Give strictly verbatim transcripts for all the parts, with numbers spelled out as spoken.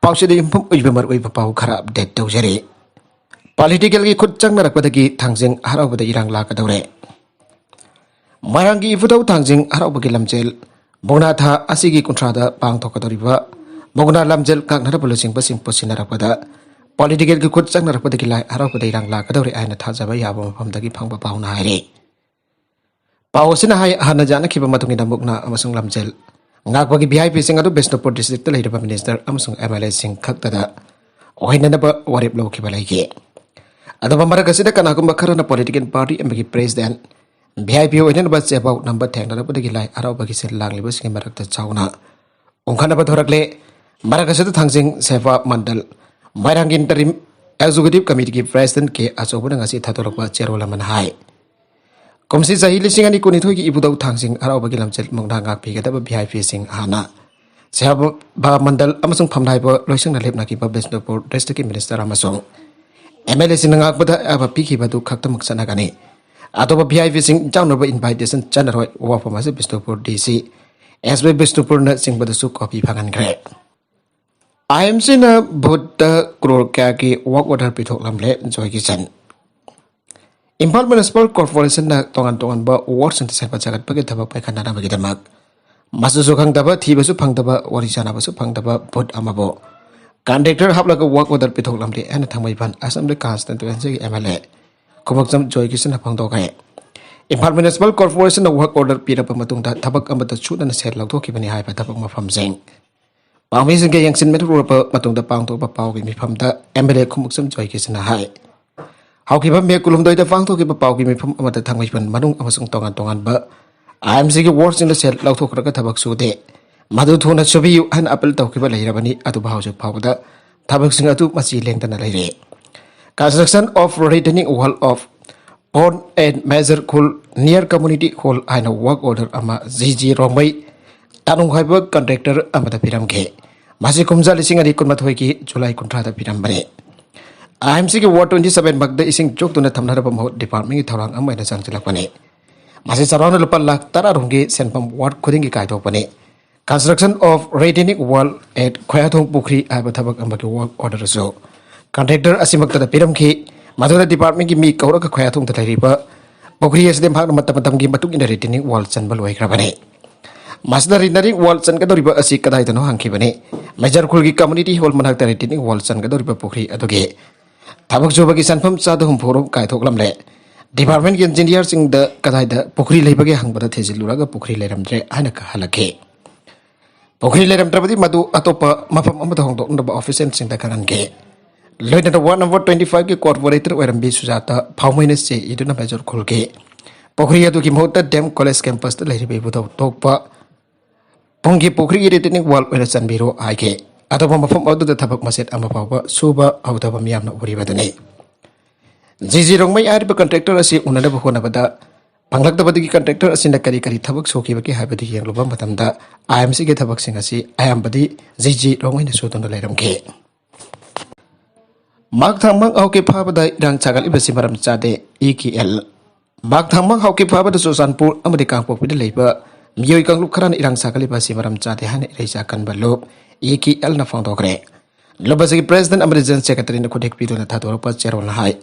ꯄꯥꯎꯁꯤꯗ ꯌꯨꯝꯐꯝ ꯑꯣꯏꯕ ꯃꯔꯨꯑꯣꯏꯕ ꯄꯥꯎ ꯈꯔ ꯑꯞꯗꯦꯠ ꯇꯧꯖꯔꯤ꯫ ꯄꯣꯂꯤꯇꯤꯀꯦꯜꯒꯤ ꯈꯨꯠ ꯆꯪꯅꯔꯛꯄꯗꯒꯤ ꯊꯥꯡꯖꯤꯡ ꯍꯔꯥꯎꯕꯗ ꯏꯔꯥꯡ ꯂꯥꯛꯀꯗꯧꯔꯦ꯫ ꯃꯣꯏꯔꯥꯡꯒꯤ ꯏꯕꯨꯙꯧ ꯊꯥꯡꯖꯤꯡ ꯍꯔꯥꯎꯕꯒꯤ ꯂꯝꯖꯦꯜ ꯃꯨꯛꯅꯥ ꯊꯥ ꯑꯁꯤꯒꯤ ꯀꯨꯟꯊ꯭ꯔꯥꯗ ꯄꯥꯡꯊꯣꯛꯀꯗꯧꯔꯤꯕ ꯃꯨꯛꯅꯥ ꯂꯝꯖꯦꯜ ꯀꯥꯡꯅꯔꯕ ꯂꯨꯆꯤꯡꯕꯁꯤꯡ ꯄꯨꯟꯁꯤꯟꯅꯔꯛꯄꯗ ꯄꯣꯂꯤꯇꯤꯀꯦꯜꯒꯤ ꯈꯨꯠ ꯆꯪꯅꯔꯛꯄꯗꯒꯤ ꯂꯥꯏ ꯍꯔꯥꯎꯕꯗ ꯏꯔꯥꯡ ꯂꯥꯛꯀꯗꯧꯔꯦ ꯍꯥꯏꯅ ꯊꯥꯖꯕ ꯌꯥꯕ ꯃꯐꯝꯗꯒꯤ ꯐꯪꯕ ꯄꯥꯎꯅ ꯍꯥꯏꯔꯤ꯫ ꯄꯥꯎ ꯑꯁꯤꯅ ꯍꯥꯏ, ꯍꯥꯟꯅ ꯌꯥꯅꯈꯤꯕ ꯃꯇꯨꯡ ꯏꯟꯅ ꯃꯨꯛꯅꯥ ꯑꯃꯁꯨꯡ ꯂꯝꯖꯦꯜ ꯉꯥꯛꯄꯒꯤ ꯚꯤ ꯑꯥꯏ ꯄꯤꯁꯤꯡ ꯑꯗꯨ ꯕꯤꯁꯅꯨꯄꯨꯔ ꯗꯤꯁꯇ꯭ꯔꯤꯛꯇ ꯂꯩꯔꯤꯕ ꯃꯤꯅꯤꯁꯇꯔ ꯑꯃꯁꯨꯡ ꯑꯦꯝ ꯑꯦꯜ ꯑꯦꯁꯤꯡ ꯈꯛꯇꯗ ꯑꯣꯏꯅꯅꯕ ꯋꯥꯔꯦꯞ ꯂꯧꯈꯤꯕ ꯂꯩꯈꯤ꯫ ꯑꯗꯨꯕꯨ ꯃꯔꯛ ꯑꯁꯤꯗ ꯀꯅꯥꯒꯨꯝꯕ ꯈꯔꯅ ꯄꯣꯂꯤꯇꯤꯀꯦꯜ ꯄꯥꯔꯇꯤ ꯑꯃꯒꯤ ꯄ꯭ꯔꯦꯁꯤꯗꯦꯟ ꯚꯤ ꯑꯥꯏ ꯄꯤ ꯑꯣꯏꯅꯅꯕ ꯆꯦꯄꯥꯎ ꯅꯝꯕ ꯊꯦꯡꯅꯔꯛꯄꯗꯒꯤ ꯂꯥꯏ ꯍꯔꯥꯎꯕꯒꯤ ꯁꯤꯜ ꯂꯥꯡꯂꯤꯕꯁꯤꯡꯒꯤ ꯃꯔꯛꯇ ꯆꯥꯎꯅ ꯎꯪꯈꯠꯅꯕ ꯊꯣꯔꯛꯂꯦ꯫ ꯃꯔꯛ ꯑꯁꯤꯗ ꯊꯥꯡꯖꯤꯡ ꯁꯦꯕꯥ ꯃꯟꯗꯜ ꯃꯣꯏꯔꯥꯡꯒꯤ ꯏꯟꯇꯔꯤꯝ ꯑꯦꯛꯖꯤꯀ꯭ꯌꯨꯇꯤꯚ ꯀꯃꯤꯇꯤꯒꯤ ꯄ꯭ꯔꯦꯁꯤꯗꯦꯟ ꯀꯦ ꯑꯆꯧꯕꯅ ꯉꯁꯤ ꯊꯥꯗꯣꯔꯛꯄ ꯆꯦꯔꯣꯜ ꯑꯃꯅ ꯍꯥꯏ, ꯀꯨꯝꯁꯤ ꯆꯍꯤ ꯂꯤꯁꯤꯡ ꯑꯅꯤ ꯀꯨꯟꯅꯤꯊꯣꯏꯒꯤ ꯏꯕꯨꯙꯧ ꯊꯥꯡꯖꯤꯡ ꯍꯔꯥꯎꯕꯒꯤ ꯂꯝꯖꯦꯜ ꯃꯨꯛꯅꯥ ꯉꯥꯛꯄꯤꯒꯗꯕ ꯚꯤ ꯑꯥꯏ ꯄꯤꯁꯤꯡ ꯍꯥꯟꯅ ꯁꯦꯕꯥ ꯃꯟꯗꯜ ꯑꯃꯁꯨꯡ ꯐꯝꯅꯥꯏꯕ ꯂꯣꯏꯁꯪꯅ ꯂꯦꯞꯅꯈꯤꯕ ꯕꯤꯁꯅꯨꯄꯨꯔ ꯗꯤꯁꯇ꯭ꯔꯤꯛꯀꯤ ꯃꯤꯅꯤꯁꯇꯔ ꯑꯃꯁꯨꯡ ꯑꯦꯝ ꯑꯦꯜ ꯑꯦꯁꯤꯡꯅ ꯉꯥꯛꯄꯗ ꯑꯌꯥꯕ ꯄꯤꯈꯤꯕ ꯑꯗꯨ ꯈꯛꯇꯃꯛ ꯆꯠꯅꯒꯅꯤ꯫ ꯑꯇꯣꯞꯄ ꯚꯤ ꯑꯥꯏ ꯄꯤꯁꯤꯡ ꯌꯥꯎꯅꯕ ꯏꯟꯚꯥꯏꯇꯦꯁꯟ ꯆꯠꯅꯔꯣꯏ꯫ ꯋꯥꯐꯝ ꯑꯁꯤ ꯕꯤꯁꯅꯨꯄꯨꯔ ꯗꯤ ꯁꯤ, ꯑꯦꯁ ꯕꯤ ꯕꯤꯁꯅꯨꯄꯨꯔꯅ ꯆꯤꯡꯕꯗꯁꯨ ꯀꯣꯄꯤ ꯐꯪꯍꯟꯈ꯭ꯔꯦ꯫ ꯑꯥꯏ ꯑꯦꯝ ꯁꯤꯅ ꯚꯣꯠꯇ ꯀ꯭ꯔꯣꯔ ꯀꯌꯥꯒꯤ ꯋꯥꯔꯛ ꯑꯣꯔꯗꯔ ꯄꯤꯊꯣꯛꯂꯝꯂꯦ꯫ ꯖꯣꯏ ꯀꯤꯁꯟ꯫ ꯏꯝꯐꯥꯜ ꯃ꯭ꯌꯨꯅꯤꯁꯤꯄꯥꯜ ꯀꯣꯔꯄꯣꯔꯦꯁꯟꯅ ꯇꯣꯉꯥꯟ ꯇꯣꯉꯥꯟꯕ ꯋꯥꯔꯗꯁꯤꯡꯗ ꯁꯦꯝꯒꯠ ꯁꯥꯒꯠꯄꯒꯤ ꯊꯕꯛ ꯄꯥꯏꯈꯠꯅꯅꯕꯒꯤꯗꯃꯛ ꯃꯆꯨꯁꯨ ꯈꯪꯗꯕ, ꯊꯤꯕꯁꯨ ꯐꯪꯗꯕ, ꯋꯥꯔꯤ ꯁꯥꯟꯅꯕꯁꯨ ꯐꯪꯗꯕ ꯚꯣꯠ ꯑꯃꯕꯨ ꯀꯟꯇ꯭ꯔꯦꯛꯇꯔ ꯍꯥꯞꯂꯒ ꯋꯥꯔꯛ ꯑꯣꯔꯗꯔ ꯄꯤꯊꯣꯛꯂꯝꯂꯦ ꯍꯥꯏꯅ ꯊꯥꯡꯃꯩꯕꯟ ꯑꯁꯦꯝꯕ꯭ꯂꯤ ꯀꯟꯁꯇꯤꯇ꯭ꯋꯦꯟꯁꯤꯒꯤ M L A Khumukcham Joy ꯀꯤꯁꯟꯅ ꯐꯣꯡꯗꯣꯛꯈ꯭ꯔꯦ꯫ ꯏꯝꯐꯥꯜ ꯃ꯭ꯌꯨꯅꯤꯁꯤꯄꯥꯜ ꯀꯣꯔꯄꯣꯔꯦꯁꯟꯅ ꯋꯥꯔꯛ ꯑꯣꯔꯗꯔ ꯄꯤꯔꯕ ꯃꯇꯨꯡꯗ ꯊꯕꯛ ꯑꯃꯠꯇ ꯁꯨꯗꯅ ꯁꯦꯜ ꯂꯧꯊꯣꯛꯈꯤꯕꯅꯤ ꯍꯥꯏꯕ ꯊꯕꯛ ꯃꯐꯝꯁꯤꯡ ꯄꯥꯝꯃꯤꯁꯤꯡꯒ ꯌꯦꯡꯁꯤꯟꯃꯤꯟꯅꯔꯨꯔꯕ ꯃꯇꯨꯡꯗ ꯄꯥꯡꯊꯣꯛꯄ ꯄꯥꯎꯒꯤ ꯃꯤꯐꯝꯗ M L A Khumukcham Joy ꯀꯤꯁꯟꯅ ꯍꯥꯏ, ꯍꯧꯈꯤꯕ ꯃꯦ ꯀꯨꯟꯍꯨꯝꯗꯣꯏꯗ ꯄꯥꯡꯊꯣꯛꯈꯤꯕ ꯄꯥꯎꯒꯤ ꯃꯤꯐꯝ ꯑꯃꯗ ꯊꯥꯡꯃꯩꯕꯟ ꯃꯅꯨꯡ ꯑꯃꯁꯨꯡ ꯇꯣꯉꯥꯟ ꯇꯣꯉꯥꯟꯕ ꯑꯥꯏ ꯑꯦꯝ ꯁꯤꯒꯤ ꯋꯥꯔꯗꯁꯤꯡꯗ ꯁꯦꯜ ꯂꯧꯊꯣꯛꯈ꯭ꯔꯒ ꯊꯕꯛ ꯁꯨꯗꯦ, ꯃꯗꯨ ꯊꯨꯅ ꯁꯨꯕꯤꯌꯨ ꯍꯥꯏꯅ ꯑꯄꯤꯜ ꯇꯧꯈꯤꯕ ꯂꯩꯔꯕꯅꯤ꯫ ꯑꯗꯨꯕꯨ ꯍꯧꯖꯤꯛ ꯐꯥꯎꯕꯗ ꯊꯕꯛꯁꯤꯡ ꯑꯗꯨ ꯃꯆꯤ ꯂꯦꯡꯗꯅ ꯂꯩꯔꯦ꯫ Construction of retaining wall of Pond and Major Khul near Community Hall ꯍꯥꯏꯅ ꯋꯥꯔꯛ ꯑꯣꯔꯗꯔ ꯑꯃ ꯖꯤ ꯖꯤ ꯔꯣꯡꯃꯩ ꯇꯥꯅꯨꯡ ꯍꯥꯏꯕ ꯀꯟꯇ꯭ꯔꯦꯛꯇꯔ ꯑꯃꯗ ꯄꯤꯔꯝꯈꯤ꯫ ꯃꯁꯤ ꯀꯨꯝꯖꯥ ꯂꯤꯁꯤꯡ ꯑꯅꯤ ꯀꯨꯟꯃꯥꯊꯣꯏꯒꯤ ꯖꯨꯂꯥꯏ ꯀꯨꯟꯊ꯭ꯔꯥꯗ ꯄꯤꯔꯝꯕꯅꯤ꯫ ꯑꯥꯏ ꯑꯦꯝ ꯁꯤꯒꯤ ꯋꯥꯔꯗ ꯇ꯭ꯋꯦꯟꯇꯤ ꯁꯚꯦꯟ ꯃꯛꯇ ꯏꯁꯤꯡ ꯆꯣꯛꯇꯨꯅ ꯊꯝꯅꯅꯕ ꯃꯍꯨꯠ ꯗꯤꯄꯥꯔꯠꯃꯦꯟꯒꯤ ꯊꯧꯔꯥꯡ ꯑꯃ ꯑꯣꯏꯅ ꯆꯪꯁꯤꯜꯂꯛꯄꯅꯤ꯫ ꯃꯁꯤ ꯆꯥꯎꯔꯥꯛꯅ ꯂꯨꯄꯥ ꯂꯥꯈ ꯇꯔꯥꯔꯣꯝꯒꯤ ꯁꯦꯟꯐꯝ ꯋꯥꯔꯗ ꯈꯨꯗꯤꯡꯒꯤ ꯀꯥꯏꯊꯣꯛꯄꯅꯤ꯫ Construction of retaining wall at ꯈꯣꯌꯥꯊꯣꯡ ꯄꯨꯈ꯭ꯔꯤ ꯍꯥꯏꯕ ꯊꯕꯛ ꯑꯃꯒꯤ work order ꯑꯁꯨ contractor ꯑꯁꯤꯃꯛꯇꯗ ꯄꯤꯔꯝꯈꯤ꯫ ꯃꯗꯨꯗ departmentꯀꯤ ꯃꯤ ꯀꯧꯔꯒ ꯈꯣꯌꯥꯊꯣꯡꯗ ꯂꯩꯔꯤꯕ ꯄꯨꯈ꯭ꯔꯤ ꯑꯁꯤꯗ ꯃꯍꯥꯛꯅ ꯃꯇꯝ ꯃꯇꯝꯒꯤ ꯃꯇꯨꯡ ꯏꯟꯅ retaining wall ꯆꯟꯕ ꯂꯣꯏꯈ꯭ꯔꯕꯅꯤ꯫ ꯃꯁꯤꯗ retaining wall ꯆꯟꯒꯗꯧꯔꯤꯕ ꯑꯁꯤ ꯀꯗꯥꯏꯗꯅꯣ ꯍꯪꯈꯤꯕꯅꯤ꯫ ꯃꯩꯖꯔ ꯈꯨꯜꯒꯤ community hall ꯃꯅꯥꯛꯇ retaining wall ꯆꯟꯒꯗꯧꯔꯤꯕ ꯄꯨꯈ꯭ꯔꯤ ꯑꯗꯨꯒꯤ ꯊꯕꯛ ꯁꯨꯕꯒꯤ ꯁꯦꯟꯐꯝ ꯆꯥꯗ ꯍꯨꯝꯐꯨ ꯔꯣꯝ ꯀꯥꯏꯊꯣꯛꯂꯝꯂꯦ꯫ Departmentꯀꯤ engineerꯁꯤꯡꯗ ꯀꯗꯥꯏꯗ ꯄꯨꯈ꯭ꯔꯤ ꯂꯩꯕꯒꯦ ꯍꯪꯕꯗ ꯊꯤꯖꯤꯜꯂꯨꯔꯒ ꯄꯨꯈ꯭ꯔꯤ ꯂꯩꯔꯝꯗ꯭ꯔꯦ ꯍꯥꯏꯅ ꯍꯜꯂꯛꯈꯤ꯫ ꯄꯨꯈ꯭ꯔꯤ ꯂꯩꯔꯝꯗ꯭ꯔꯕꯗꯤ ꯃꯗꯨ ꯑꯇꯣꯞꯄ ꯃꯐꯝ ꯑꯃꯗ ꯍꯣꯡꯗꯣꯛꯅꯕ officialꯁꯤꯡꯗ ꯈꯪꯍꯟꯈꯤ꯫ ꯂꯣꯏꯅꯅ ward number twenty fiveꯀꯤ corporator ꯑꯣꯏꯔꯝꯕꯤ ꯁꯨꯖꯥꯇꯥ ꯐꯥꯎꯃꯩꯅ ꯆꯦ ꯏꯗꯨꯅ ꯃꯩꯖꯔ ꯈꯨꯜꯒꯤ ꯄꯨꯈ꯭ꯔꯤ ꯑꯗꯨꯒꯤ ꯃꯍꯨꯠꯇ D M College campusꯇ ꯂꯩꯔꯤꯕ ꯏꯕꯨꯙꯧ ꯊꯣꯛꯄ ꯄꯨꯡꯒꯤ ꯄꯨꯈ꯭ꯔꯤꯒꯤ retaining wall ꯑꯣꯏꯅ ꯆꯟꯕꯤꯔꯣ ꯍꯥꯏꯈꯤ꯫ ꯑꯇꯣꯞꯄ ꯃꯐꯝ ꯑꯗꯨꯗ ꯊꯕꯛ ꯃꯆꯦꯠ ꯑꯃ ꯐꯥꯎꯕ ꯁꯨꯕ ꯍꯧꯗꯕ ꯃꯤꯌꯥꯝꯅ ꯎꯔꯤꯕꯗꯨꯅꯤ꯫ G G ꯔꯣꯡꯃꯩ ꯍꯥꯏꯔꯤꯕ contractor ꯑꯁꯤ ꯎꯅꯅꯕ ꯍꯣꯠꯅꯕꯗ ꯐꯪꯂꯛꯇꯕꯗꯒꯤ contractor ꯑꯁꯤꯅ ꯀꯔꯤ ꯀꯔꯤ ꯊꯕꯛ ꯁꯨꯈꯤꯕꯒꯦ ꯍꯥꯏꯕꯗꯨ ꯌꯦꯡꯂꯨꯕ ꯃꯇꯝꯗ I M Cꯒꯤ ꯊꯕꯛꯁꯤꯡ ꯑꯁꯤ ꯑꯌꯥꯝꯕꯗꯤ G G ꯔꯣꯡꯃꯩꯅ ꯁꯨꯗꯨꯅ ꯂꯩꯔꯝꯈꯤ꯫ ꯃꯥꯛ ꯊꯥꯡꯃꯥꯡ ꯍꯥꯎꯀꯤ ꯐꯥꯕꯗ ꯏꯔꯥꯡ ꯁꯥꯒꯠꯂꯤꯕꯁꯤ ꯃꯔꯝ ꯆꯥꯗꯦ, E K L꯫ ꯃꯥꯛ ꯊꯥꯡꯃꯥꯡ ꯍꯥꯎꯀꯤ ꯐꯥꯕꯗ ꯆꯨꯔꯆꯥꯟꯄꯨꯔ ꯑꯃꯗꯤ ꯀꯥꯡꯄꯣꯛꯄꯤꯗ ꯂꯩꯕ ꯃꯤꯑꯣꯏ ꯀꯥꯡꯂꯨꯞ ꯈꯔꯅ ꯏꯔꯥꯡ ꯁꯥꯒꯠꯂꯤꯕ ꯑꯁꯤ ꯃꯔꯝ ꯆꯥꯗꯦ ꯍꯥꯏꯅ ꯏꯔꯩꯆꯥ ꯀꯟꯕ ꯂꯨꯞ, E K Lꯅ ꯐꯣꯡꯗꯣꯛꯈ꯭ꯔꯦ꯫ ꯂꯨꯞ ꯑꯁꯤꯒꯤ president ꯑꯃꯗꯤ general secretaryꯅ ꯈꯨꯗꯦꯛ ꯄꯤꯗꯨꯅ ꯊꯥꯗꯣꯔꯛꯄ ꯆꯦꯔꯣꯜꯅ ꯍꯥꯏ,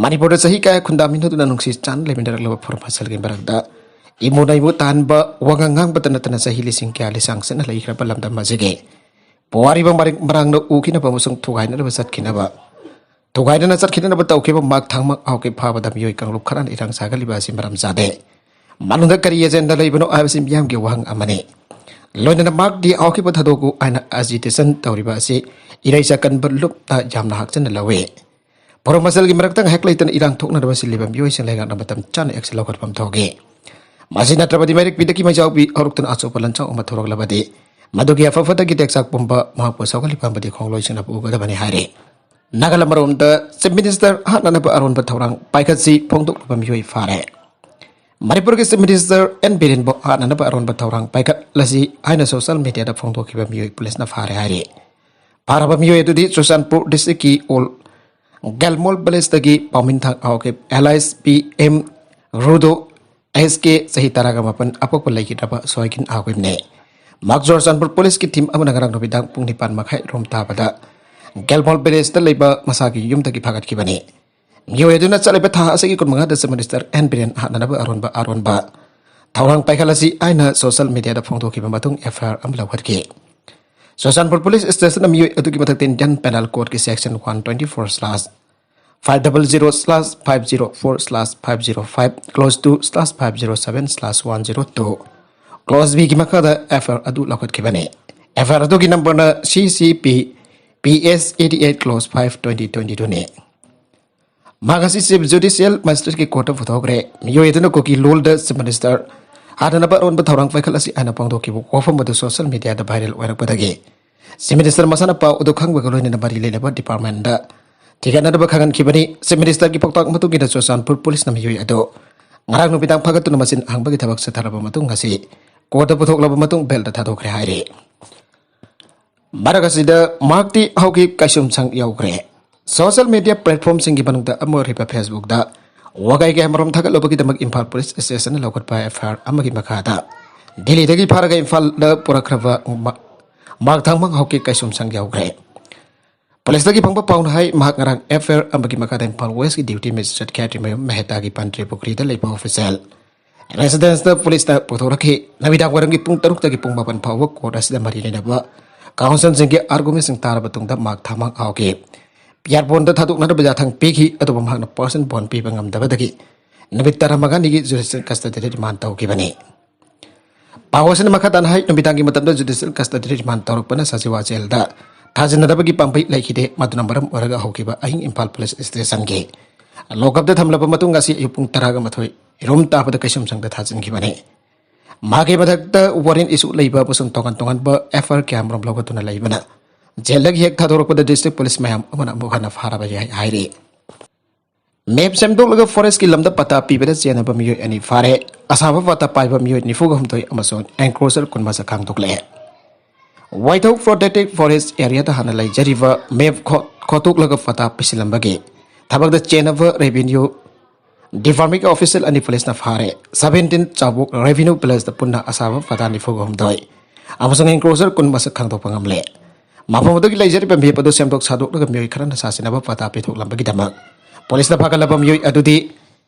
ꯃꯅꯤꯄꯨꯔꯗ ꯆꯍꯤ ꯀꯌꯥ ꯈꯨꯟꯗꯥꯃꯤꯟꯅꯗꯨꯅ ꯅꯨꯡꯁꯤ ꯆꯥꯟꯅ ꯂꯩꯃꯤꯟꯅꯔꯛꯂꯕ ꯐꯨꯔꯨꯞ ꯃꯁꯦꯜꯒꯤ ꯃꯔꯛꯇ ꯏꯃꯣ ꯅꯩꯃꯣ ꯇꯥꯍꯟꯕ ꯋꯥꯉꯥꯡ ꯉꯥꯡꯕꯇ ꯅꯠꯇꯅ ꯆꯍꯤ ꯂꯤꯁꯤꯡ ꯀꯌꯥ ꯂꯤꯁꯥꯡ ꯆꯠꯅ ꯂꯩꯈ꯭ꯔꯕ ꯂꯝꯗꯝ ꯑꯁꯤꯒꯤ ꯄꯨꯋꯥꯔꯤꯕ ꯃꯔꯤꯛ ꯃꯔꯥꯡꯅ ꯎꯈꯤꯅꯕ ꯑꯃꯁꯨꯡ ꯊꯨꯒꯥꯏꯅꯅꯕ ꯆꯠꯈꯤꯅꯕ, ꯊꯨꯒꯥꯏꯗꯅ ꯆꯠꯈꯤꯗꯅꯕ ꯇꯧꯈꯤꯕ ꯃꯥꯛ ꯊꯥꯡꯃꯥꯡ ꯍꯥꯎꯀꯤ ꯐꯥꯕꯗ ꯃꯤꯑꯣꯏ ꯀꯥꯡꯂꯨꯞ ꯈꯔꯅ ꯏꯔꯥꯡ ꯁꯥꯒꯠꯂꯤꯕ ꯑꯁꯤ ꯃꯔꯝ ꯆꯥꯗꯦ꯫ ꯃꯅꯨꯡꯗ ꯀꯔꯤ agenda ꯂꯩꯕꯅꯣ ꯍꯥꯏꯕꯁꯤ ꯃꯤꯌꯥꯝꯒꯤ ꯋꯥꯍꯪ ꯑꯃꯅꯤ꯫ ꯂꯣꯏꯅꯅ ꯃꯥꯛ ꯗꯤ ꯍꯥꯎꯈꯤꯕ ꯊꯥꯗꯣꯛꯎ ꯍꯥꯏꯅ agitation ꯇꯧꯔꯤꯕ ꯑꯁꯤ ꯏꯔꯩꯆꯥ ꯀꯟꯕ ꯂꯨꯞꯅ ꯌꯥꯝꯅ ꯍꯛꯆꯟꯅ ꯂꯧꯏ꯫ ꯐꯨꯔꯨꯞ ꯃꯁꯦꯜꯒꯤ ꯃꯔꯛꯇ ꯉꯥꯏꯍꯥꯛ ꯂꯩꯇꯅ ꯏꯔꯥꯡ ꯊꯣꯛꯅꯅꯕ ꯁꯤꯜꯂꯤꯕ ꯃꯤꯑꯣꯏꯁꯤꯡ ꯂꯩꯉꯥꯛꯅ ꯃꯇꯝ ꯆꯥꯅ action ꯂꯧꯈꯠꯐꯝ ꯊꯣꯛꯏ꯫ ꯃꯁꯤ ꯅꯠꯇ꯭ꯔꯕꯗꯤ ꯃꯩꯔꯤꯛꯄꯤꯗꯒꯤ ꯃꯩꯖꯥꯎꯕꯤ ꯍꯧꯔꯛꯇꯨꯅ ꯑꯆꯧꯕ ꯂꯥꯟꯖꯥꯎ ꯑꯃ ꯊꯣꯔꯛꯂꯕꯗꯤ ꯃꯗꯨꯒꯤ ꯑꯐ ꯐꯠꯇꯒꯤ ꯇꯦꯛꯆꯥꯛ ꯄꯨꯝꯕ ꯃꯍꯥꯛꯄꯨ ꯁꯧꯒꯠꯂꯤꯕ ꯑꯃꯗꯤ ꯈꯣꯡꯂꯣꯏꯁꯤꯡꯅ ꯎꯒꯗꯕꯅꯤ ꯍꯥꯏꯔꯤ꯫ ꯅꯥꯒꯥꯂꯦꯟ ꯃꯔꯣꯝꯗ Chief Minister ꯍꯥꯠꯅꯅꯕ ꯑꯔꯣꯟꯕ ꯊꯧꯔꯥꯡ ꯄꯥꯏꯈꯠꯁꯤ ꯐꯣꯡꯗꯣꯛꯂꯕ ꯃꯤꯑꯣꯏ ꯐꯥꯔꯦ꯫ ꯃꯅꯤꯄꯨꯔꯒꯤ Chief Minister N ꯕꯤꯔꯦꯟꯕꯨ ꯍꯥꯠꯅꯅꯕ ꯑꯔꯣꯟꯕ ꯊꯧꯔꯥꯡ ꯄꯥꯏꯈꯠꯂꯁꯤ ꯍꯥꯏꯅ social mediaꯗ ꯐꯣꯡꯗꯣꯛꯈꯤꯕ ꯃꯤꯑꯣꯏ ꯄꯨꯂꯤꯁꯅ ꯐꯥꯔꯦ ꯍꯥꯏꯔꯤ꯫ ꯐꯥꯔꯕ ꯃꯤꯑꯣꯏ ꯑꯗꯨꯗꯤ ꯆꯨꯔꯆꯥꯟꯄꯨꯔ districtꯀꯤ ꯑꯣꯜ ꯒꯦꯜꯃꯣꯜ villageꯇꯒꯤ Paominthang Haokip alias P M Rudo, S K, ꯆꯍꯤ ꯇꯔꯥꯒ ꯃꯥꯄꯟ, ꯑꯄꯣꯛꯄ ꯂꯩꯈꯤꯗ꯭ꯔꯕ ꯁꯣꯏꯈꯤꯟ ꯍꯥꯎꯈꯤꯕꯅꯤ꯫ ꯃꯍꯥꯛ ꯆꯨꯔꯆꯥꯟꯄꯨꯔ ꯄꯨꯂꯤꯁꯀꯤ ꯇꯤꯝ ꯑꯃꯅ ꯉꯔꯥꯡ ꯅꯨꯃꯤꯗꯥꯡ ꯄꯨꯡ ꯅꯤꯄꯥꯟ ꯃꯈꯥꯏ ꯔꯣꯝ ꯇꯥꯕꯗ ꯒꯦꯜꯃꯣꯜ ꯚꯤꯂꯦꯖꯇ ꯂꯩꯕ ꯃꯁꯥꯒꯤ ꯌꯨꯝꯗꯒꯤ ꯐꯥꯒꯠꯈꯤꯕꯅꯤ꯫ ꯃꯤꯑꯣꯏ ꯑꯗꯨꯅ ꯆꯠꯂꯤꯕ ꯊꯥ ꯑꯁꯤꯒꯤ ꯀꯨꯟꯃꯉꯥꯗ ꯆꯤꯐ ꯃꯤꯅꯤꯁꯇꯔ ꯑꯦꯟ ꯕꯤꯔꯦꯟ ꯍꯥꯠꯅꯅꯕ ꯑꯔꯣꯟꯕ ꯑꯔꯣꯟꯕ ꯊꯧꯔꯥꯡ ꯄꯥꯏꯈꯠꯂꯁꯤ ꯍꯥꯏꯅ ꯁꯣꯁꯤꯌꯦꯜ ꯃꯤꯗꯤꯌꯥꯗ ꯐꯣꯡꯗꯣꯛꯈꯤꯕ ꯃꯇꯨꯡ ꯑꯦꯐ ꯑꯥꯏ ꯑꯥꯔ ꯑꯃ ꯂꯧꯈꯠꯈꯤ꯫ ꯆꯨꯔꯆꯥꯟꯄꯨꯔ ꯄꯨꯂꯤꯁ ꯁ꯭ꯇꯦꯁꯟꯅ ꯃꯤꯑꯣꯏ ꯑꯗꯨꯒꯤ ꯃꯊꯛꯇ ꯏꯟꯗꯤꯌꯟ ꯄꯦꯅꯦꯜ ꯀꯣꯗꯀꯤ section one twenty four slash five double zero slash five zero four slash five zero five, clause two slash five zero seven slash one zero two, clause ꯕꯤꯒꯤ ꯃꯈꯥꯗ F ꯑꯥꯏ R ꯑꯗꯨ ꯂꯧꯈꯠꯈꯤꯕꯅꯤ꯫ F ꯑꯥꯏ R ꯑꯗꯨꯒꯤ ꯅꯝꯕꯔꯅ C C P P S eighty eight clause five twenty twenty ꯇꯨꯅꯤ꯫ ꯃꯍꯥꯛ ꯑꯁꯤ chief ꯖꯨꯗꯤꯁꯤꯌꯦꯜ ꯃꯦꯖꯤꯁꯇ꯭ꯔꯦꯠꯀꯤ ꯀꯣꯔꯠꯇ ꯄꯨꯊꯣꯛꯈ꯭ꯔꯦ꯫ ꯃꯤꯑꯣꯏ ꯑꯗꯨꯅ ꯀꯨꯀꯤ ꯂꯣꯜꯗ ꯆꯤꯐ ꯃꯤꯅꯤꯁꯇꯔ ꯍꯥꯠꯅꯅꯕ ꯑꯔꯣꯟꯕ ꯊꯧꯔꯥꯡ ꯄꯥꯏꯈꯠꯂꯁꯤ ꯍꯥꯏꯅ ꯐꯣꯡꯗꯣꯛꯈꯤꯕ ꯋꯥꯐꯝ ꯑꯗꯨ ꯁꯣꯁꯤꯌꯦꯜ ꯃꯤꯗꯤꯌꯥꯗ ꯚꯥꯏꯔꯦꯜ ꯑꯣꯏꯔꯛꯄꯗꯒꯤ ꯆꯤꯐ ꯃꯤꯅꯤꯁꯇꯔ ꯃꯁꯥꯅ ꯄꯥꯎ ꯑꯗꯨ ꯈꯪꯕꯒ ꯂꯣꯏꯅꯅ ꯃꯔꯤ ꯂꯩꯅꯕ ꯗꯤꯄꯥꯔꯠꯃꯦꯟꯗ ꯊꯤꯒꯠꯅꯅꯕ ꯈꯪꯍꯟꯈꯤꯕꯅꯤ꯫ ꯆꯤꯐ ꯃꯤꯅꯤꯁꯇꯔꯒꯤ ꯄꯥꯎꯇꯥꯛ ꯃꯇꯨꯡ ꯏꯟꯅ ꯆꯨꯔꯆꯥꯟꯄꯨꯔ ꯄꯨꯂꯤꯁꯅ ꯃꯤꯑꯣꯏ ꯑꯗꯨ ꯉꯔꯥꯡ ꯅꯨꯃꯤꯗꯥꯡ ꯐꯥꯒꯠꯇꯨꯅ ꯃꯆꯤꯟ ꯑꯍꯥꯡꯕꯒꯤ ꯊꯕꯛ ꯆꯠꯊꯔꯕ ꯃꯇꯨꯡ ꯉꯁꯤ ꯀꯣꯔꯠꯇ ꯄꯨꯊꯣꯛꯂꯕ ꯃꯇꯨꯡ ꯕꯦꯜꯗ ꯊꯥꯗꯣꯛꯈ꯭ꯔꯦ ꯍꯥꯏꯔꯤ꯫ ꯃꯔꯛ ꯑꯁꯤꯗ ꯃꯍꯥꯛꯇꯤ ꯍꯧꯈꯤ ꯀꯩꯁꯨꯝꯁꯪ ꯌꯧꯈ꯭ꯔꯦ꯫ ꯁꯣꯁꯤꯌꯦꯜ ꯃꯤꯗꯤꯌꯥ ꯄ꯭ꯂꯦꯠꯐꯣꯔꯝꯁꯤꯡꯒꯤ ꯃꯅꯨꯡꯗ ꯑꯃ ꯑꯣꯏꯔꯤꯕ ꯐꯦꯁꯕꯨꯛꯇ ꯋꯥꯀꯩ ꯀꯌꯥꯃꯔꯨꯝ ꯊꯥꯒꯠꯂꯨꯕꯒꯤꯗꯃꯛ ꯏꯝꯐꯥꯜ ꯄꯨꯂꯤꯁ ꯁ꯭ꯇꯦꯁꯟꯅ ꯂꯧꯈꯠꯄ ꯑꯦꯐ ꯑꯥꯏ ꯑꯥꯔ ꯑꯃꯒꯤ ꯃꯈꯥꯗ ꯗꯤꯜꯂꯤꯗꯒꯤ ꯐꯥꯔꯒ ꯏꯝꯐꯥꯜꯗ ꯄꯨꯔꯛꯈ꯭ꯔꯕ ꯃ-, ꯃꯍꯥꯛ ꯊꯥꯡꯃ ꯍꯧꯈꯤ ꯀꯩꯁꯨꯝꯁꯪ ꯌꯧꯈ꯭ꯔꯦ꯫ ꯄꯨꯂꯤꯁꯇꯒꯤ ꯐꯪꯕ ꯄꯥꯎꯅ ꯍꯥꯏ, ꯃꯍꯥꯛ ꯉꯔꯥꯡ ꯑꯦꯐ ꯑꯥꯏ ꯑꯥꯔ ꯑꯃꯒꯤ ꯃꯈꯥꯗ ꯏꯝꯐꯥꯜ ꯋꯦꯁꯀꯤ ꯗ꯭ꯌꯨꯇꯤ ꯃꯦꯖꯤꯁꯇ꯭ꯔꯦꯠ ꯈꯦꯇ꯭ꯔꯤꯃꯌꯨꯝ ꯃꯦꯍꯇꯥꯒꯤ ꯄꯟꯇ꯭ꯔꯤ ꯄꯨꯈ꯭ꯔꯤꯗ ꯂꯩꯕ ꯑꯣꯐꯤꯁꯤꯌꯦꯜ ꯔꯦꯁꯤꯗꯦꯟꯁꯇ ꯄꯨꯂꯤꯁꯅ ꯄꯨꯊꯣꯔꯛꯈꯤ꯫ ꯅꯨꯃꯤꯗꯥꯡ ꯋꯥꯏꯔꯝꯒꯤ ꯄꯨꯡ ꯇꯔꯨꯛꯇꯒꯤ ꯄꯨꯡ ꯃꯥꯄꯟ ꯐꯥꯎꯕ ꯀꯣꯔꯠ ꯑꯁꯤꯗ ꯃꯔꯤ ꯂꯩꯅꯕ ꯀꯥꯎꯟꯁꯤꯜꯁꯤꯡꯒꯤ ꯑꯥꯔꯒꯨꯃꯦꯟꯁꯤꯡ ꯇꯥꯔꯕ ꯃꯇꯨꯡꯗ ꯃꯍꯥꯛ ꯊꯥꯡꯃ ꯍꯧꯈꯤ꯫ ꯄꯤꯌꯥꯔ ꯕꯣꯟꯗ ꯊꯥꯗꯣꯛꯅꯅꯕ ꯌꯥꯊꯪ ꯄꯤꯈꯤ, ꯑꯗꯨꯕꯨ ꯃꯍꯥꯛꯅ ꯄꯥꯔꯁꯟ ꯕꯣꯟ ꯄꯤꯕ ꯉꯝꯗꯕꯗꯒꯤ ꯅꯨꯃꯤꯠ ꯇꯔꯥꯃꯉꯥꯅꯤꯒꯤ ꯖꯨꯗꯤꯁꯤꯌꯦꯜ ꯀꯁꯇꯗꯤꯗ ꯔꯤꯃꯥꯟ ꯇꯧꯈꯤꯕꯅꯤ꯫ ꯄꯥꯎ ꯑꯁꯤꯅ ꯃꯈꯥ ꯇꯥꯅ ꯍꯥꯏ, ꯅꯨꯃꯤꯗꯥꯡꯒꯤ ꯃꯇꯝꯗ ꯖꯨꯗꯤꯁꯤꯌꯦꯜ ꯀꯁꯇꯗꯤꯗ ꯔꯤꯃꯥꯟ ꯇꯧꯔꯛꯄꯅ ꯁꯖꯤꯋꯥ ꯖꯦꯜꯗ ꯊꯥꯖꯤꯟꯅꯗꯕꯒꯤ ꯄꯥꯝꯕꯩ ꯂꯩꯈꯤꯗꯦ꯫ ꯃꯗꯨꯅ ꯃꯔꯝ ꯑꯣꯏꯔꯒ ꯍꯧꯈꯤꯕ ꯑꯍꯤꯡ ꯏꯝꯐꯥꯜ ꯄꯨꯂꯤꯁ ꯁ꯭ꯇꯦꯁꯟꯒꯤ ꯂꯣꯛꯑꯞꯇ ꯊꯝꯂꯕ ꯃꯇꯨꯡ ꯉꯁꯤ ꯑꯌꯨꯛ ꯄꯨꯡ ꯇꯔꯥꯒ ꯃꯥꯊꯣꯏ ꯔꯣꯝ ꯇꯥꯕꯗ ꯀꯩꯁꯨꯝꯁꯪꯗ ꯊꯥꯖꯤꯟꯈꯤꯕꯅꯤ꯫ ꯃꯍꯥꯛꯀꯤ ꯃꯊꯛꯇ ꯋꯥꯔꯦꯟ ꯏꯁꯨ ꯂꯩꯕ ꯑꯃꯁꯨꯡ ꯇꯣꯉꯥꯟ ꯇꯣꯉꯥꯟꯕ ꯑꯦꯐ ꯑꯥꯏ ꯑꯥꯔ ꯀꯌꯥꯃꯔꯨꯝ ꯂꯧꯈꯠꯇꯨꯅ ꯂꯩꯕꯅ ꯖꯦꯜꯗꯒꯤ ꯍꯦꯛ ꯊꯥꯗꯣꯔꯛꯄꯗ ꯗꯤꯁꯇ꯭ꯔꯤꯛ ꯄꯨꯂꯤꯁ ꯃꯌꯥꯝ ꯑꯃꯅ ꯑꯃꯨꯛ ꯍꯟꯅ ꯐꯥꯔꯕ ꯌꯥꯏ ꯍꯥꯏꯔꯤ꯫ ꯃꯦꯞ ꯁꯦꯝꯗꯣꯛꯂꯒ ꯐꯣꯔꯦꯁ꯭ꯠꯀꯤ ꯂꯝꯗ ꯄꯇꯥ ꯄꯤꯕꯗ ꯆꯦꯟꯅꯕ ꯃꯤꯑꯣꯏ ꯑꯅꯤ ꯐꯥꯔꯦ꯫ ꯑꯁꯥꯕ ꯄꯇꯥ ꯄꯥꯏꯕ ꯃꯤꯑꯣꯏ ꯅꯤꯐꯨꯒ ꯍꯨꯝꯗꯣꯏ ꯑꯃꯁꯨꯡ ꯑꯦꯟꯀ꯭ꯔꯣꯆꯔ ꯀꯨꯟꯃꯊꯛ ꯈꯥꯡꯗꯣꯛꯂꯦ꯫ ꯋꯥꯏꯊꯧ ꯄ꯭ꯔꯣꯇꯦꯛꯇꯦꯗ ꯐꯣꯔꯦꯁ꯭ꯠ ꯑꯦꯔꯤꯌꯥꯗ ꯍꯥꯟꯅ ꯂꯩꯖꯔꯤꯕ ꯃꯦꯞ ꯈꯣ-, ꯈꯣꯠꯇꯣꯛꯂꯒ ꯄꯇꯥ ꯄꯤꯁꯤꯜꯂꯝꯕꯒꯤ ꯊꯕꯛꯇ ꯆꯦꯟꯅꯕ ꯔꯦꯚꯤꯅ꯭ꯌꯨ ꯗꯤꯄꯥꯔꯠꯃꯦꯟꯒꯤ ꯑꯣꯐꯤꯁꯤꯌꯦꯜ ꯑꯅꯤ ꯄꯨꯂꯤꯁꯅ ꯐꯥꯔꯦ꯫ ꯁꯕꯦꯟꯇꯤꯟ ꯆꯥꯎꯕꯣꯛ ꯔꯦꯚꯤꯅ꯭ꯌꯨ ꯚꯤꯂꯦꯖꯇ ꯄꯨꯟꯅ ꯑꯁꯥꯕ ꯄꯇꯥ ꯅꯤꯐꯨꯒ ꯍꯨꯝꯗꯣꯏ, ꯑꯃꯁꯨꯡ enclosure ꯀꯨꯟ ꯃꯁꯛ ꯈꯪꯗꯣꯛꯄ ꯉꯝꯂꯦ꯫ ꯃꯐꯝ ꯑꯗꯨꯒꯤ ꯂꯩꯖꯔꯤꯕ map ꯑꯗꯨ ꯁꯦꯝꯗꯣꯛ ꯁꯥꯗꯣꯛꯂꯒ ꯃꯤꯑꯣꯏ ꯈꯔꯅ ꯁꯥꯁꯤꯟꯅꯕ ꯄꯇꯥ ꯄꯤꯊꯣꯛꯂꯝꯕꯒꯤꯗꯃꯛ ꯄꯨꯂꯤꯁꯅ ꯐꯥꯒꯠꯂꯕ ꯃꯤꯑꯣꯏ ꯑꯗꯨꯗꯤ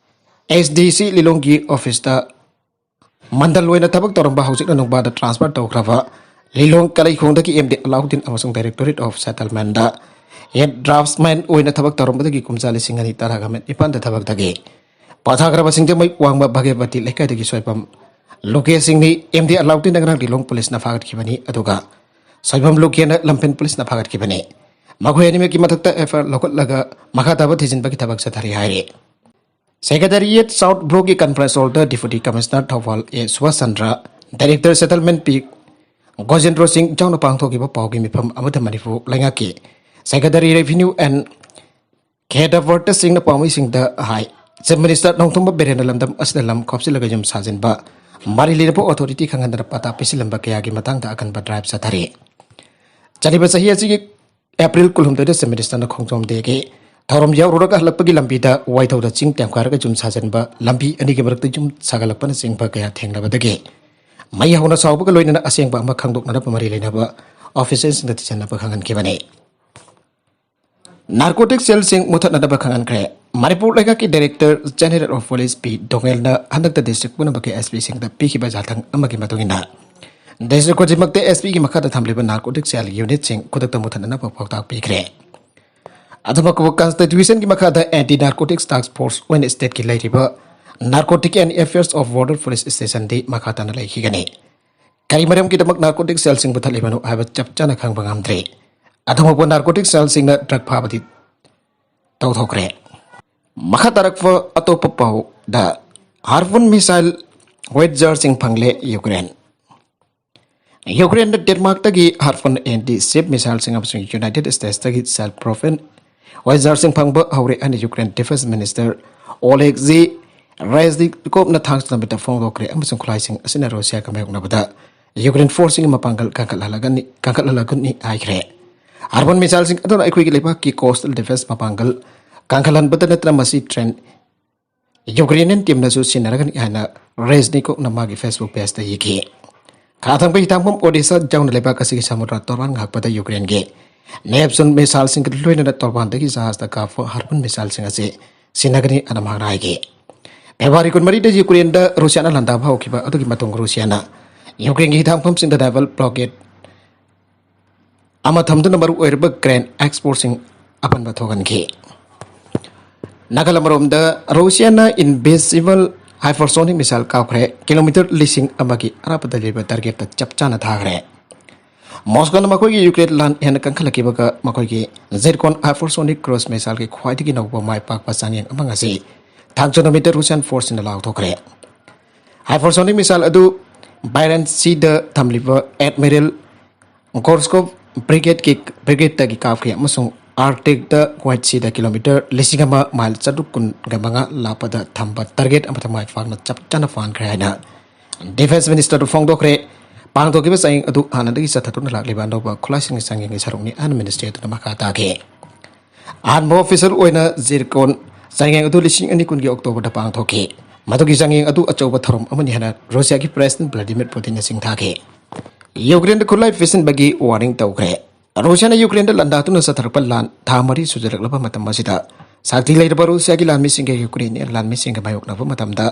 ꯑꯦꯁ ꯗꯤ ꯁꯤ ꯂꯤꯂꯣꯡꯒꯤ ꯑꯣꯐꯤꯁꯇ ꯃꯟꯗꯜ ꯑꯣꯏꯅ ꯊꯕꯛ ꯇꯧꯔꯝꯕ, ꯍꯧꯖꯤꯛꯅ ꯅꯨꯡꯕꯥꯗ transfer ꯇꯧꯈ꯭ꯔꯕ ꯂꯤꯂꯣꯡ ꯀꯂꯩꯈꯣꯡꯗꯒꯤ ꯑꯦꯝ ꯗꯤ ꯑꯂꯥꯎꯗꯤꯟ ꯑꯃꯁꯨꯡ Directorate of Settlement head draftsman ꯑꯣꯏꯅ ꯊꯕꯛ ꯇꯧꯔꯝꯕꯗꯒꯤ ꯀꯨꯝꯖꯥ ꯂꯤꯁꯤꯡ ꯑꯅꯤ ꯇꯔꯥꯒ ꯅꯤꯄꯥꯟꯗ ꯊꯕꯛꯇꯒꯤ ꯄꯣꯊꯥꯈ꯭ꯔꯕꯁꯤꯡꯁꯦ ꯃꯩ ꯋꯥꯡꯕ ꯚꯥꯒ꯭ꯌꯕꯇꯤ ꯂꯩꯀꯥꯏꯗꯒꯤ ꯁꯣꯏꯕꯝ ꯂꯨꯀꯦꯁ ꯁꯤꯡꯅꯤ꯫ ꯑꯦꯝ ꯗꯤ ꯑꯂꯥꯎꯗꯤꯟ ꯉꯔꯥꯡ ꯂꯤꯂꯣꯡ ꯄꯨꯂꯤꯁꯅ ꯐꯥꯒꯠꯈꯤꯕꯅꯤ, ꯑꯗꯨꯒ ꯁꯣꯏꯕꯝ ꯂꯨꯀꯦꯅ ꯂꯝꯐꯦꯜ ꯄꯨꯂꯤꯁꯅ ꯐꯥꯒꯠꯈꯤꯕꯅꯤ꯫ ꯃꯈꯣꯏ ꯑꯅꯤꯃꯛꯀꯤ ꯃꯊꯛꯇ ꯑꯦꯐ ꯑꯥꯏ ꯑꯥꯔ ꯂꯧꯈꯠꯂꯒ ꯃꯈꯥ ꯇꯥꯕ ꯊꯤꯖꯤꯟꯕꯒꯤ ꯊꯕꯛ ꯆꯠꯊꯔꯤ ꯍꯥꯏꯔꯤ꯫ Secretariat South Blockꯀꯤ conference hallꯗ Deputy Commissioner Thoubal ꯑꯦ ꯁꯨꯕꯥꯁ ꯆꯟꯗ꯭ꯔ, Director Settlement ꯄꯤ ꯒꯣꯖꯦꯟꯗ꯭ꯔꯣ ꯁꯤꯡ ꯌꯥꯎꯅ ꯄꯥꯡꯊꯣꯛꯈꯤꯕ ꯄꯥꯎꯒꯤ ꯃꯤꯐꯝ ꯑꯃꯗ ꯃꯅꯤꯄꯨꯔ ꯂꯩꯉꯥꯛꯀꯤ Secretary Revenue and Head of Worksꯁꯤꯡꯅ ꯄꯥꯎꯃꯤꯁꯤꯡꯗ ꯍꯥꯏ, Chief Minister ꯅꯣꯡꯊꯣꯝꯕꯝ ꯕꯤꯔꯦꯟꯅ ꯂꯝꯗꯝ ꯑꯁꯤꯗ ꯂꯝ ꯈꯣꯞꯆꯤꯜꯂꯒ ꯌꯨꯝ ꯁꯥꯖꯤꯟꯕ, ꯃꯔꯤ ꯂꯩꯅꯕ authority ꯈꯪꯍꯟꯗꯅ ꯄꯇꯥ ꯄꯤꯁꯤꯜꯂꯝꯕ ꯀꯌꯥꯒꯤ ꯃꯇꯥꯡꯗ ꯑꯀꯟꯕ drive ꯆꯠꯊꯔꯤ꯫ ꯆꯠꯂꯤꯕ ꯆꯍꯤ ꯑꯁꯤꯒꯤ ꯑꯦꯄ꯭ꯔꯤꯜ ꯀꯨꯟꯍꯨꯝꯗꯣꯏꯗ Chief Ministerꯅ ꯈꯣꯡꯖꯣꯝ ꯗꯦꯒꯤ ꯊꯧꯔꯝ ꯌꯥꯎꯔꯨꯔꯒ ꯍꯜꯂꯛꯄꯒꯤ ꯂꯝꯕꯤꯗ ꯋꯥꯏꯊꯧꯗ ꯆꯤꯡ ꯇꯦꯝꯈꯥꯏꯔꯒ ꯌꯨꯝ ꯁꯥꯖꯤꯟꯕ ꯂꯝꯕꯤ ꯑꯅꯤꯒꯤ ꯃꯔꯛꯇ ꯌꯨꯝ ꯁꯥꯒꯠꯂꯛꯄꯅꯆꯤꯡꯕ ꯀꯌꯥ ꯊꯦꯡꯅꯕꯗꯒꯤ ꯃꯩ ꯍꯧꯅ ꯁꯥꯎꯕꯒ ꯂꯣꯏꯅꯅ ꯑꯁꯦꯡꯕ ꯑꯃ ꯈꯪꯗꯣꯛꯅꯅꯕ ꯃꯔꯤ ꯂꯩꯅꯕ officialꯁꯤꯡꯗ ꯊꯤꯖꯤꯟꯅꯕ ꯈꯪꯍꯟꯈꯤꯕꯅꯤ꯫ Narcotic cellꯁꯤꯡ ꯃꯨꯊꯠꯅꯅꯕ ꯈꯪꯍꯟꯈ꯭ꯔꯦ꯫ ꯃꯅꯤꯄꯨꯔ ꯂꯩꯉꯥꯛꯀꯤ Director General of Police ꯄꯤ ꯗꯣꯉꯦꯜꯅ ꯍꯟꯗꯛꯇ district ꯄꯨꯝꯅꯃꯛꯀꯤ ꯑꯦꯁ ꯄꯤꯁꯤꯡꯗ ꯄꯤꯈꯤꯕ ꯌꯥꯊꯪ ꯑꯃꯒꯤ ꯃꯇꯨꯡ ꯏꯟꯅ district ꯈꯨꯗꯤꯡꯃꯛꯇ ꯑꯦꯁ ꯄꯤꯒꯤ ꯃꯈꯥꯗ ꯊꯝꯂꯤꯕ narcotic cell unitꯁꯤꯡ ꯈꯨꯗꯛꯇ ꯃꯨꯊꯠꯅꯅꯕ ꯄꯥꯎꯇꯥꯛ ꯄꯤꯈ꯭ꯔꯦ꯫ ꯑꯗꯨꯃꯛꯄꯨ constitutionꯒꯤ ꯃꯈꯥꯗ Anti Narcotics Task Force ꯑꯣꯏꯅ stateꯀꯤ ꯂꯩꯔꯤꯕ Narcotic and Affairs of Border Police Stationꯗꯤ ꯃꯈꯥ ꯇꯥꯅ ꯂꯩꯈꯤꯒꯅꯤ꯫ ꯀꯔꯤ ꯃꯔꯝꯒꯤꯗꯃꯛ narcotic cellꯁꯤꯡ ꯃꯨꯊꯠꯂꯤꯕꯅꯣ ꯍꯥꯏꯕ ꯆꯞ ꯆꯥꯅ ꯈꯪꯕ ꯉꯝꯗ꯭ꯔꯤ꯫ ꯑꯗꯨꯃꯛꯄꯨ narcotic cellꯁꯤꯡꯅ drug ꯐꯥꯕꯗꯤ ꯇꯧꯊꯣꯛꯈ꯭ꯔꯦ꯫ ꯃꯈꯥ ꯇꯥꯔꯛꯄ ꯑꯇꯣꯞꯄ ꯄꯥꯎꯗ, Harpoon missile wet jarꯁꯤꯡ ꯐꯪꯂꯦ ꯌꯨꯀ꯭ꯔꯦꯟ꯫ ꯌꯨꯀ꯭ꯔꯦꯟꯗ ꯗꯦꯟꯃꯥꯔꯛꯇꯒꯤ Harpoon anti ship missileꯁꯤꯡ ꯑꯃꯁꯨꯡ United Statesꯇꯒꯤ self propelled wet jarꯁꯤꯡ ꯐꯪꯕ ꯍꯧꯔꯦ ꯍꯥꯏꯅ ꯌꯨꯀ꯭ꯔꯦꯟ Defence Minister Oleksiy Reznikovꯅ ꯊꯥꯡꯖ ꯅꯨꯃꯤꯠꯇ ꯐꯣꯡꯗꯣꯛꯈ꯭ꯔꯦ ꯑꯃꯁꯨꯡ ꯈꯨꯠꯂꯥꯏꯁꯤꯡ ꯑꯁꯤꯅ ꯔꯨꯁꯤꯌꯥꯒ ꯃꯥꯌꯣꯛꯅꯕꯗ ꯌꯨꯀ꯭ꯔꯦꯟ forceꯁꯤꯡꯒꯤ ꯃꯄꯥꯡꯒꯜ ꯀꯟꯈꯠꯍꯜꯂꯒꯅꯤ, ꯀꯟꯈꯠꯍꯜꯂꯒꯅꯤ ꯍꯥꯏꯈ꯭ꯔꯦ꯫ Harpoon missileꯁꯤꯡ ꯑꯗꯨꯅ ꯑꯩꯈꯣꯏꯒꯤ ꯂꯩꯕꯥꯛꯀꯤ coastal defence ꯃꯄꯥꯡꯒꯜ ꯀꯟꯈꯠꯍꯟꯕꯗ ꯅꯠꯇꯅ ꯃꯁꯤ train Ukrainian teamꯅꯁꯨ ꯁꯤꯖꯤꯟꯅꯔꯒꯅꯤ ꯍꯥꯏꯅ Reznikovꯅ ꯃꯥꯒꯤ Facebook pageꯇ ꯏꯈꯤ꯫ ꯈꯥ ꯊꯪꯕ ꯍꯤꯊꯥꯡꯐꯝ ꯑꯣꯗꯤꯁꯥ ꯌꯥꯎꯅ ꯂꯩꯕꯥꯛ ꯑꯁꯤꯒꯤ ꯁꯃꯨꯗ꯭ꯔ ꯇꯣꯔꯕꯥꯟ ꯉꯥꯛꯄꯗ ꯌꯨꯀ꯭ꯔꯦꯟꯒꯤ ꯅꯦꯞꯆꯨꯟ ꯃꯤꯁꯥꯏꯜꯁꯤꯡꯒ ꯂꯣꯏꯅꯅ ꯇꯣꯔꯕꯥꯟꯗꯒꯤ ꯖꯍꯥꯖꯇ ꯀꯥꯞꯄ ꯍꯥꯔꯄꯨꯟ ꯃꯤꯁꯥꯏꯜꯁꯤꯡ ꯑꯁꯤ ꯁꯤꯖꯤꯟꯅꯒꯅꯤ ꯑꯅ ꯃꯍꯥꯛꯅ ꯍꯥꯏꯈꯤ꯫ ꯐꯦꯕ꯭ꯔꯨꯋꯥꯔꯤ ꯀꯨꯟꯃꯔꯤꯗ ꯌꯨꯀ꯭ꯔꯦꯟꯗ ꯔꯨꯁꯤꯌꯥꯅ ꯂꯥꯟꯗꯥꯕ ꯍꯧꯈꯤꯕ ꯑꯗꯨꯒꯤ ꯃꯇꯨꯡ ꯔꯨꯁꯤꯌꯥꯅ ꯌꯨꯀ꯭ꯔꯦꯟꯒꯤ ꯍꯤꯊꯥꯡꯐꯝꯁꯤꯡꯗ ꯅꯦꯚꯦꯜ ꯕ꯭ꯂꯣꯀꯦꯗ ꯑꯃ ꯊꯝꯗꯨꯅ ꯃꯔꯨ ꯑꯣꯏꯔꯕ ꯒ꯭ꯔꯦꯟ ꯑꯦꯛꯁꯄꯣꯔꯠꯁꯤꯡ ꯑꯄꯟꯕ ꯊꯣꯛꯍꯟꯈꯤ꯫ ꯅꯥꯀꯜ ꯑꯃꯔꯣꯝꯗ ꯔꯨꯁꯤꯌꯥꯅ ꯏꯟꯚꯤꯖꯤꯕꯜ ꯍꯥꯏꯄꯔꯁꯣꯅꯤꯛ ꯃꯤꯁꯥꯏꯜ ꯀꯥꯞꯈ꯭ꯔꯦ꯫ ꯀꯤꯂꯣꯃꯤꯇꯔ ꯂꯤꯁꯤꯡ ꯑꯃꯒꯤ ꯑꯔꯥꯞꯄꯗ ꯂꯩꯕ ꯇꯥꯔꯒꯦꯠꯇ ꯆꯞ ꯆꯥꯅ ꯊꯥꯈ꯭ꯔꯦ꯫ ꯃꯣꯁꯀꯣꯅ ꯃꯈꯣꯏꯒꯤ ꯌꯨꯀ꯭ꯔꯦꯟ ꯂꯥꯟ ꯍꯦꯟꯅ ꯀꯟꯈꯠꯂꯛꯈꯤꯕꯒ ꯃꯈꯣꯏꯒꯤ ꯖꯤꯔꯀꯣꯟ ꯍꯥꯏꯄꯔꯁꯣꯅꯤꯛ ꯀ꯭ꯔꯨꯖ ꯃꯤꯁꯥꯏꯜꯒꯤ ꯈ꯭ꯋꯥꯏꯗꯒꯤ ꯅꯧꯕ ꯃꯥꯏ ꯄꯥꯛꯄ ꯆꯥꯡꯌꯦꯡ ꯑꯃ ꯉꯁꯤ ꯊꯥꯡꯖ ꯅꯨꯃꯤꯠꯇ ꯔꯨꯁꯤꯌꯥꯟ ꯐꯣꯔꯁꯁꯤꯡꯅ ꯂꯥꯎꯊꯣꯛꯈ꯭ꯔꯦ꯫ ꯍꯥꯏꯄꯔꯁꯣꯅꯤꯛ ꯃꯤꯁꯥꯏꯜ ꯑꯗꯨ ꯕꯥꯏꯔꯟ ꯁꯤꯗ ꯊꯝꯂꯤꯕ ꯑꯦꯗꯃꯤꯔꯦꯜ ꯒꯣꯔꯁꯀꯣꯞ ꯕ꯭ꯔꯤꯒꯦꯗꯀꯤ ꯕ꯭ꯔꯤꯒꯦꯗꯇꯒꯤ ꯀꯥꯞꯈꯤ ꯑꯃꯁꯨꯡ ꯑꯥꯔꯛꯇꯤꯛꯇ ꯋꯥꯏꯠ ꯁꯤꯗ ꯀꯤꯂꯣꯃꯤꯇꯔ ꯂꯤꯁꯤꯡ ꯑꯃ ꯃꯥꯏꯜ ꯆꯥꯇ꯭ꯔꯨꯛ ꯀꯨꯟꯒ ꯃꯉꯥ ꯂꯥꯞꯄꯗ ꯊꯝꯕ ꯇꯥꯔꯒꯦꯠ ꯑꯃꯗ ꯃꯥꯏ ꯄꯥꯛꯅ ꯆꯞ ꯆꯥꯅ ꯐꯥꯟꯈ꯭ꯔꯦ ꯍꯥꯏꯅ ꯗꯤꯐꯦꯟꯁ ꯃꯤꯅꯤꯁꯇꯔꯗꯨ ꯐꯣꯡꯗꯣꯛꯈ꯭ꯔꯦ꯫ ꯄꯥꯡꯊꯣꯛꯈꯤꯕ ꯆꯥꯡꯌꯦꯡ ꯑꯗꯨ ꯍꯥꯟꯅꯗꯒꯤ ꯆꯠꯊꯗꯨꯅ ꯂꯥꯛꯂꯤꯕ ꯑꯅꯧꯕ ꯈꯨꯠꯂꯥꯏꯁꯤꯡꯒꯤ ꯆꯥꯡꯌꯦꯡꯒꯤ ꯁꯔꯨꯛꯅꯤ ꯍꯥꯏꯅ ꯃꯤꯅꯤꯁꯇ꯭ꯔꯤ ꯑꯗꯨꯅ ꯃꯈꯥ ꯇꯥꯈꯤ꯫ ꯑꯍꯥꯟꯕ ꯑꯣꯐꯤꯁꯤꯌꯦꯜ ꯑꯣꯏꯅ ꯖꯤꯔꯀꯣꯟ ꯆꯥꯡꯌꯦꯡ ꯑꯗꯨ ꯂꯤꯁꯤꯡ ꯑꯅꯤ ꯀꯨꯟꯒꯤ ꯑꯣꯛꯇꯣꯕꯔꯗ ꯄꯥꯡꯊꯣꯛꯈꯤ꯫ ꯃꯗꯨꯒꯤ ꯆꯥꯡꯌꯦꯡ ꯑꯗꯨ ꯑꯆꯧꯕ ꯊꯧꯔꯝ ꯑꯃꯅꯤ ꯍꯥꯏꯅ ꯔꯨꯁꯤꯌꯥꯒꯤ ꯄ꯭ꯔꯦꯁꯤꯗꯦꯟꯠ ꯚ꯭ꯂꯥꯗꯤꯃꯤꯔ ꯄꯨꯇꯤꯟꯅ ꯁꯤꯡꯊꯥꯈꯤ꯫ ꯌꯨꯀ꯭ꯔꯦꯟꯗ ꯈꯨꯠꯂꯥꯏ ꯄꯤꯁꯤꯟꯕꯒꯤ ꯋꯥꯔꯅꯤꯡ ꯇꯧꯈ꯭ꯔꯦ꯫ ꯔꯨꯁꯤꯌꯥꯅ ꯌꯨꯀ꯭ꯔꯦꯟꯗ ꯂꯥꯟꯗꯥꯗꯨꯅ ꯆꯠꯊꯔꯛꯄ ꯂꯥꯟ ꯊꯥ ꯃꯔꯤ ꯁꯨꯖꯜꯂꯛꯂꯕ ꯃꯇꯝ ꯑꯁꯤꯗ ꯁꯛꯇꯤ ꯂꯩꯔꯕ ꯔꯨꯁꯤꯌꯥꯒꯤ ꯂꯥꯟꯃꯤꯁꯤꯡꯒ ꯌꯨꯀ꯭ꯔꯦꯟꯒꯤ ꯂꯥꯟꯃꯤꯁꯤꯡꯒ ꯃꯥꯌꯣꯛꯅꯕ ꯃꯇꯝꯗ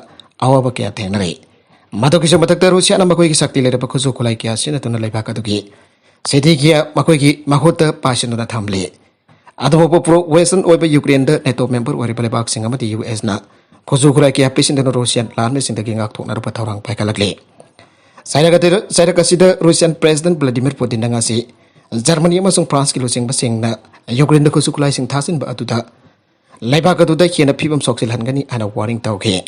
ꯑꯋꯥꯕ ꯀꯌꯥ ꯊꯦꯡꯅꯔꯤ꯫ ꯃꯗꯨꯒꯤꯁꯨ ꯃꯊꯛꯇ ꯔꯨꯁꯤꯌꯥꯅ ꯃꯈꯣꯏꯒꯤ ꯁꯛꯇꯤ ꯂꯩꯔꯕ ꯈꯨꯠꯁꯨ ꯈꯨꯠꯂꯥꯏ ꯀꯌꯥ ꯁꯤꯖꯤꯟꯅꯗꯨꯅ ꯂꯩꯕꯥꯛ ꯑꯗꯨꯒꯤ ꯁꯤꯇꯤ ꯀꯌꯥ ꯃꯈꯣꯏꯒꯤ ꯃꯈꯨꯠꯇ ꯄꯥꯏꯁꯤꯟꯗꯨꯅ ꯊꯝꯂꯤ꯫ ꯑꯗꯨꯐꯥꯎꯕ ꯄ꯭ꯔꯣ ꯋꯦꯁꯇꯔꯟ ꯑꯣꯏꯕ ꯌꯨꯀ꯭ꯔꯦꯟꯗ ꯅꯦꯇꯣ ꯃꯦꯝꯕꯔ ꯑꯣꯏꯔꯤꯕ ꯂꯩꯕꯥꯛꯁꯤꯡ ꯑꯃꯗꯤ ꯌꯨ ꯑꯦꯁꯅ ꯈꯨꯠꯁꯨ ꯈꯨꯠꯂꯥꯏ ꯀꯌꯥ ꯄꯤꯁꯤꯟꯗꯨꯅ ꯔꯨꯁꯤꯌꯥꯟ ꯂꯥꯟꯃꯤꯁꯤꯡꯗꯒꯤ ꯉꯥꯛꯊꯣꯛꯅꯅꯕ ꯊꯧꯔꯥꯡ ꯄꯥꯏꯈꯠꯂꯛꯂꯤ꯫ ꯆꯩꯔꯛ ꯑꯗꯨ-, ꯆꯩꯔꯛ ꯑꯁꯤꯗ ꯔꯨꯁꯤꯌꯥꯟ ꯄ꯭ꯔꯦꯁꯤꯗꯦꯟꯠ ꯚ꯭ꯂꯥꯗꯤꯃꯤꯔ ꯄꯨꯇꯤꯟꯅ ꯉꯁꯤ ꯖꯔꯃꯅꯤ ꯑꯃꯁꯨꯡ ꯐ꯭ꯔꯥꯟꯁꯀꯤ ꯂꯨꯆꯤꯡꯕꯁꯤꯡꯅ ꯌꯨꯀ꯭ꯔꯦꯟꯗ ꯈꯨꯠꯁꯨ ꯈꯨꯠꯂꯥꯏꯁꯤꯡ ꯊꯥꯖꯤꯟꯕ ꯑꯗꯨꯗ ꯂꯩꯕꯥꯛ ꯑꯗꯨꯗ ꯍꯦꯟꯅ ꯐꯤꯕꯝ ꯁꯣꯛꯆꯤꯜꯍꯟꯒꯅꯤ ꯍꯥꯏꯅ ꯋꯥꯔꯅꯤꯡ ꯇꯧꯈꯤ꯫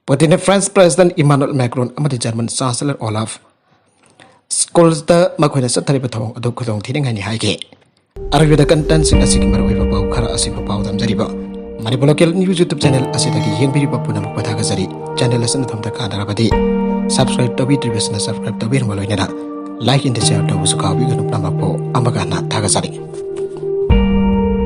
ꯄꯨꯇꯤꯟꯅ ꯐ꯭ꯔꯥꯟꯁ ꯄ꯭ꯔꯦꯁꯤꯗꯦꯟꯠ ꯏꯃꯥꯅꯨꯑꯦꯜ ꯃꯦꯀ꯭ꯔꯣꯟ ꯑꯃꯗꯤ ꯖꯔꯃꯟ ꯆꯥꯟꯁꯦꯂꯔ ꯑꯣꯂꯥꯐ ꯁ꯭ꯀꯣꯜꯁꯇ ꯃꯈꯣꯏꯅ ꯆꯠꯊꯔꯤꯕ ꯊꯧꯑꯣꯡ ꯑꯗꯨ ꯈꯨꯗꯣꯡ ꯊꯤꯅꯤꯡꯉꯥꯏꯅꯤ ꯍꯥꯏꯈꯤ꯫ ꯑꯔꯣꯏꯕꯗ ꯀꯟꯇꯦꯟꯠꯁꯤꯡ ꯑꯁꯤꯒꯤ ꯃꯔꯨꯑꯣꯏꯕ ꯄꯥꯎ ꯈꯔ ꯑꯁꯤꯕꯨ ꯄꯥꯎꯗꯝꯖꯔꯤꯕ Manipur local news YouTube channel ꯑꯁꯤꯗꯒꯤ ꯌꯦꯡꯕꯤꯔꯤꯕ ꯄꯨꯝꯅꯃꯛꯄꯨ ꯊꯥꯒꯠꯆꯔꯤ꯫ ꯆꯦꯅꯦꯜ ꯑꯁꯤꯅ ꯊꯝꯗ ꯀꯥꯟꯅꯔꯕꯗꯤ ꯁꯕꯁꯀ꯭ꯔꯥꯏꯕ ꯇꯧꯕꯤꯗ꯭ꯔꯤꯕꯁꯤꯅ ꯁꯕꯁꯀ꯭ꯔꯥꯏꯕ ꯇꯧꯕꯤꯔꯝꯕ ꯂꯣꯏꯅꯅ ꯂꯥꯏꯛ ꯑꯦꯟ ꯁꯤꯌꯥꯔ ꯇꯧꯕꯁꯨ ꯀꯥꯎꯕꯤꯒꯅꯨ꯫ ꯄꯨꯝꯅꯃꯛꯄꯨ ꯑꯃꯨꯛ ꯍꯟꯅ ꯊꯥꯒꯠꯆꯔꯤ꯫